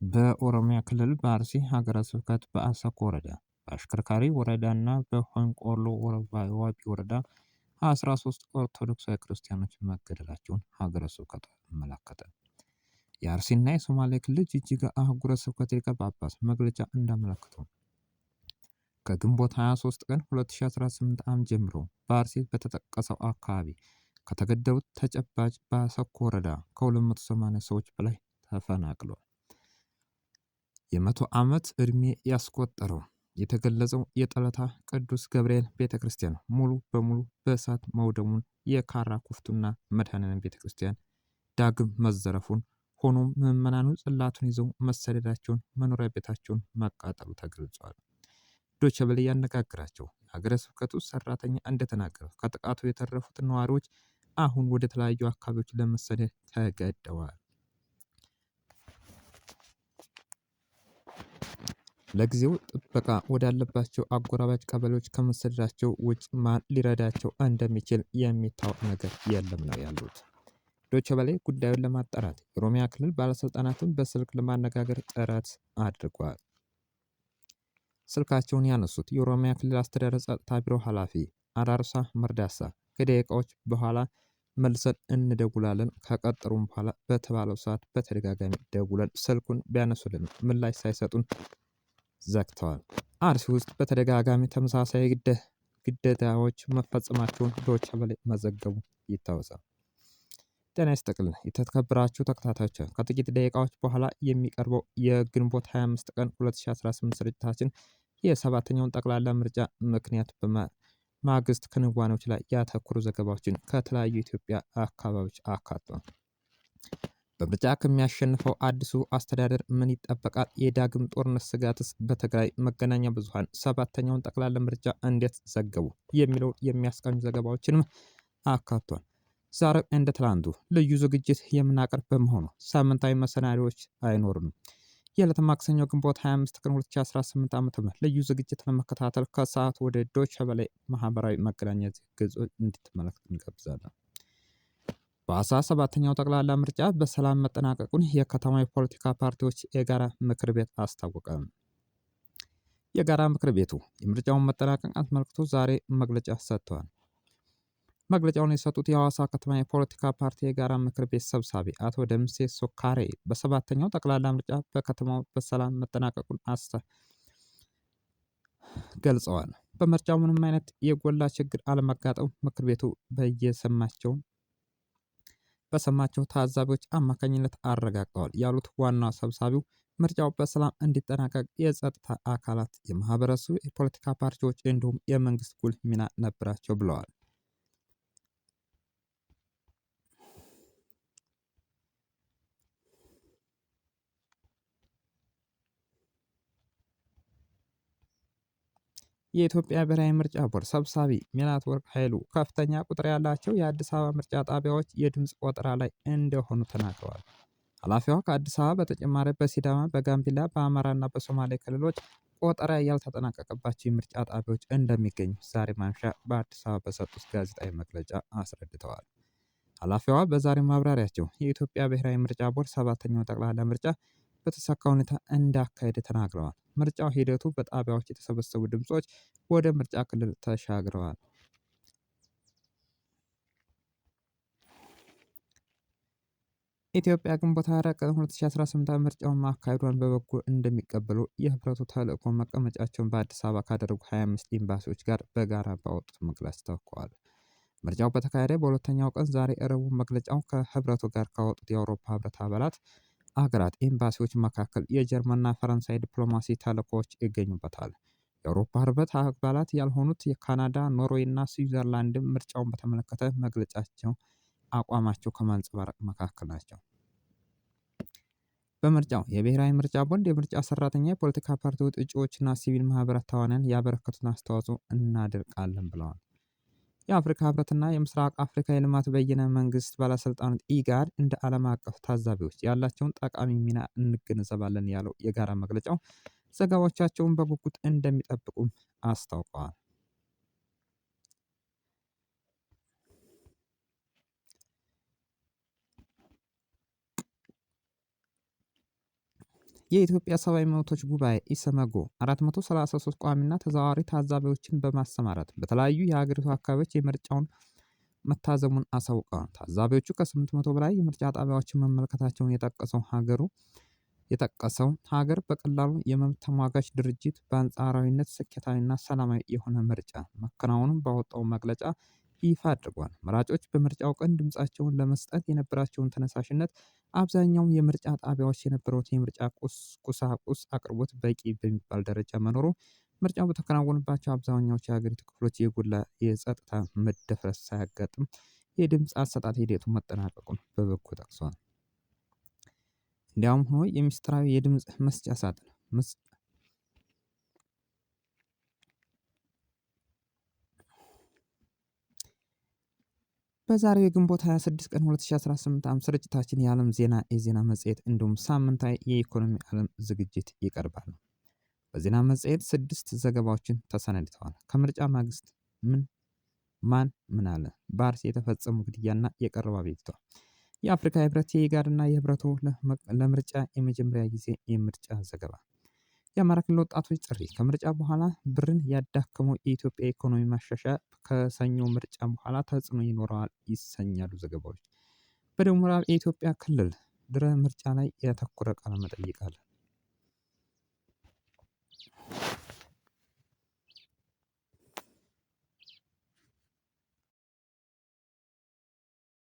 በኦሮሚያ ክልል በአርሲ ሀገረ ስብከት በአሰኮ ወረዳ፣ በአሽከርካሪ ወረዳና በሆንቆሎ ዋቢ ወረዳ 13 ኦርቶዶክሳዊ ክርስቲያኖች መገደላቸውን ሀገረ ስብከቱ አመላከተ። የአርሲና የሶማሌ ክልል ጅጅጋ አህጉረ ስብከት ሊቀ ጳጳስ መግለጫ እንዳመለከተው ከግንቦት 23 ቀን 2018 ዓ.ም ጀምሮ በአርሲ በተጠቀሰው አካባቢ ከተገደሉት ተጨባጭ በአሰኮ ወረዳ ከ280 ሰዎች በላይ ተፈናቅለዋል። የ100 ዓመት ዕድሜ ያስቆጠረው የተገለጸው የጠለታ ቅዱስ ገብርኤል ቤተ ክርስቲያን ሙሉ በሙሉ በእሳት መውደሙን፣ የካራ ኩፍቱና መድኃኔዓለም ቤተ ክርስቲያን ዳግም መዘረፉን፣ ሆኖም ምዕመናኑ ጽላቱን ይዘው መሰደዳቸውን፣ መኖሪያ ቤታቸውን መቃጠሉ ተገልጿል። ዶቼ ቬለ ያነጋግራቸው የሀገረ ስብከቱ ሰራተኛ እንደተናገረው ከጥቃቱ የተረፉት ነዋሪዎች አሁን ወደ ተለያዩ አካባቢዎች ለመሰደድ ተገደዋል። ለጊዜው ጥበቃ ወዳለባቸው አጎራባች ቀበሌዎች ከመሰደዳቸው ውጭ ማን ሊረዳቸው እንደሚችል የሚታወቅ ነገር የለም ነው ያሉት። ዶቼ ቬለ ጉዳዩን ለማጣራት የኦሮሚያ ክልል ባለስልጣናትን በስልክ ለማነጋገር ጥረት አድርጓል። ስልካቸውን ያነሱት የኦሮሚያ ክልል አስተዳደር ጸጥታ ቢሮ ኃላፊ አራርሳ መርዳሳ ከደቂቃዎች በኋላ መልሰን እንደውላለን ከቀጠሩም በኋላ በተባለው ሰዓት በተደጋጋሚ ደውለን ስልኩን ቢያነሱልን ምላሽ ሳይሰጡን ዘግተዋል። አርሲ ውስጥ በተደጋጋሚ ተመሳሳይ ግደታዎች መፈጸማቸውን ዶቼ ቬለ መዘገቡ ይታወሳል። ጤና ይስጥልን የተከበራችሁ ተከታታዮች፣ ከጥቂት ደቂቃዎች በኋላ የሚቀርበው የግንቦት 25 ቀን 2018 ስርጭታችን የሰባተኛውን ጠቅላላ ምርጫ ምክንያት በማግስት ክንዋኔዎች ላይ ያተኮሩ ዘገባዎችን ከተለያዩ የኢትዮጵያ አካባቢዎች አካቷል። በምርጫ ከሚያሸንፈው አዲሱ አስተዳደር ምን ይጠበቃል? የዳግም ጦርነት ስጋትስ? በትግራይ መገናኛ ብዙኃን ሰባተኛውን ጠቅላላ ምርጫ እንዴት ዘገቡ? የሚለው የሚያስቃኙ ዘገባዎችንም አካቷል። ዛሬ እንደ ትላንቱ ልዩ ዝግጅት የምናቀርብ በመሆኑ ሳምንታዊ መሰናዶዎች አይኖርም። የዕለተ ማክሰኞ ግንቦት 25 ቀን 2018 ዓ.ም ልዩ ዝግጅት ለመከታተል ከሰዓት ወደ ዶቼ ቬለ ማህበራዊ መገናኛ ገጾች እንድትመለከቱ እንጋብዛለን። በ17ኛው ጠቅላላ ምርጫ በሰላም መጠናቀቁን የከተማ የፖለቲካ ፓርቲዎች የጋራ ምክር ቤት አስታወቀ። የጋራ ምክር ቤቱ የምርጫውን መጠናቀቅ አስመልክቶ ዛሬ መግለጫ ሰጥተዋል። መግለጫውን የሰጡት የሐዋሳ ከተማ የፖለቲካ ፓርቲ የጋራ ምክር ቤት ሰብሳቢ አቶ ደምሴ ሶካሬ በሰባተኛው ጠቅላላ ምርጫ በከተማው በሰላም መጠናቀቁን ገልጸዋል። በምርጫው ምንም አይነት የጎላ ችግር አለመጋጠሙ ምክር ቤቱ በሰማቸው ታዛቢዎች አማካኝነት አረጋግጠዋል ያሉት ዋና ሰብሳቢው ምርጫው በሰላም እንዲጠናቀቅ የጸጥታ አካላት፣ የማህበረሰቡ፣ የፖለቲካ ፓርቲዎች እንዲሁም የመንግስት ጉልህ ሚና ነበራቸው ብለዋል። የኢትዮጵያ ብሔራዊ ምርጫ ቦርድ ሰብሳቢ ሜላትወርቅ ኃይሉ ከፍተኛ ቁጥር ያላቸው የአዲስ አበባ ምርጫ ጣቢያዎች የድምፅ ቆጠራ ላይ እንደሆኑ ተናግረዋል። ኃላፊዋ ከአዲስ አበባ በተጨማሪ በሲዳማ፣ በጋምቤላ፣ በአማራና በሶማሌ ክልሎች ቆጠራ ያልተጠናቀቀባቸው የምርጫ ጣቢያዎች እንደሚገኙ ዛሬ ማምሻ በአዲስ አበባ በሰጡት ጋዜጣዊ መግለጫ አስረድተዋል። ኃላፊዋ በዛሬው ማብራሪያቸው የኢትዮጵያ ብሔራዊ ምርጫ ቦርድ ሰባተኛው ጠቅላላ ምርጫ በተሳካ ሁኔታ እንዳካሄደ ተናግረዋል። ምርጫው ሂደቱ በጣቢያዎች የተሰበሰቡ ድምጾች ወደ ምርጫ ክልል ተሻግረዋል። ኢትዮጵያ ግንቦት 24 ቀን 2018 ምርጫውን ማካሄዷን በበጎ እንደሚቀበሉ የህብረቱ ተልዕኮ መቀመጫቸውን በአዲስ አበባ ካደረጉ 25 ኤምባሲዎች ጋር በጋራ ባወጡት መግለጫ አስታውቀዋል። ምርጫው በተካሄደ በሁለተኛው ቀን ዛሬ ረቡዕ መግለጫው ከህብረቱ ጋር ካወጡት የአውሮፓ ህብረት አባላት አገራት ኤምባሲዎች መካከል የጀርመንና ፈረንሳይ ዲፕሎማሲ ተልዕኮዎች ይገኙበታል። የአውሮፓ ህብረት አባላት ያልሆኑት የካናዳ፣ ኖርዌይ እና ስዊዘርላንድም ምርጫውን በተመለከተ መግለጫቸው አቋማቸው ከማንጸባረቅ መካከል ናቸው። በምርጫው የብሔራዊ ምርጫ ቦርድ፣ የምርጫ ሰራተኛ፣ የፖለቲካ ፓርቲዎች፣ እጩዎችና ሲቪል ማህበራት ተዋንያን ያበረከቱትን አስተዋጽኦ እናደንቃለን ብለዋል። የአፍሪካ ህብረትና የምስራቅ አፍሪካ የልማት በይነ መንግስት ባለስልጣናት ኢጋድ እንደ ዓለም አቀፍ ታዛቢዎች ያላቸውን ጠቃሚ ሚና እንገነዘባለን ያለው የጋራ መግለጫው ዘገባዎቻቸውን በጉጉት እንደሚጠብቁም አስታውቀዋል። የኢትዮጵያ ሰብአዊ መብቶች ጉባኤ ኢሰመጎ 433 ቋሚና ተዘዋዋሪ ታዛቢዎችን በማሰማራት በተለያዩ የሀገሪቱ አካባቢዎች የምርጫውን መታዘሙን አሳውቀዋል። ታዛቢዎቹ ከ800 በላይ የምርጫ ጣቢያዎችን መመልከታቸውን የጠቀሰው ሀገር በቀላሉ የመብት ተሟጋች ድርጅት በአንጻራዊነት ስኬታዊና ሰላማዊ የሆነ ምርጫ መከናወኑን ባወጣው መግለጫ ይፋ አድርጓል። መራጮች በምርጫው ቀን ድምፃቸውን ለመስጠት የነበራቸውን ተነሳሽነት፣ አብዛኛው የምርጫ ጣቢያዎች የነበሩት የምርጫ ቁሳቁስ አቅርቦት በቂ በሚባል ደረጃ መኖሩ፣ ምርጫው በተከናወኑባቸው አብዛኛዎቹ የሀገሪቱ ክፍሎች የጎላ የጸጥታ መደፍረስ ሳያጋጥም የድምፅ አሰጣጥ ሂደቱ መጠናቀቁን በበጎ ጠቅሷል። እንዲያውም ሆኖ የሚስጥራዊ የድምፅ መስጫ ሳጥን በዛሬው የግንቦት 26 ቀን 2018 ዓ.ም ስርጭታችን የዓለም ዜና፣ የዜና መጽሔት እንዲሁም ሳምንታዊ የኢኮኖሚ ዓለም ዝግጅት ይቀርባል። በዜና መጽሔት 6 ዘገባዎችን ተሰናድተዋል። ከምርጫ ማግስት ምን ማን ምን አለ? በአርሲ የተፈጸሙ ግድያና የቀረበ አቤቱታ፣ የአፍሪካ ህብረት የኢጋድና የህብረቱ ለምርጫ የመጀመሪያ ጊዜ የምርጫ ዘገባ፣ የአማራ ክልል ወጣቶች ጥሪ፣ ከምርጫ በኋላ ብርን ያዳከመው የኢትዮጵያ ኢኮኖሚ ማሻሻያ ከሰኞ ምርጫ በኋላ ተጽዕኖ ይኖረዋል ይሰኛሉ ዘገባዎች። በደቡብ ምዕራብ የኢትዮጵያ ክልል ድረ ምርጫ ላይ ያተኮረ ቃለ መጠይቅ አለ።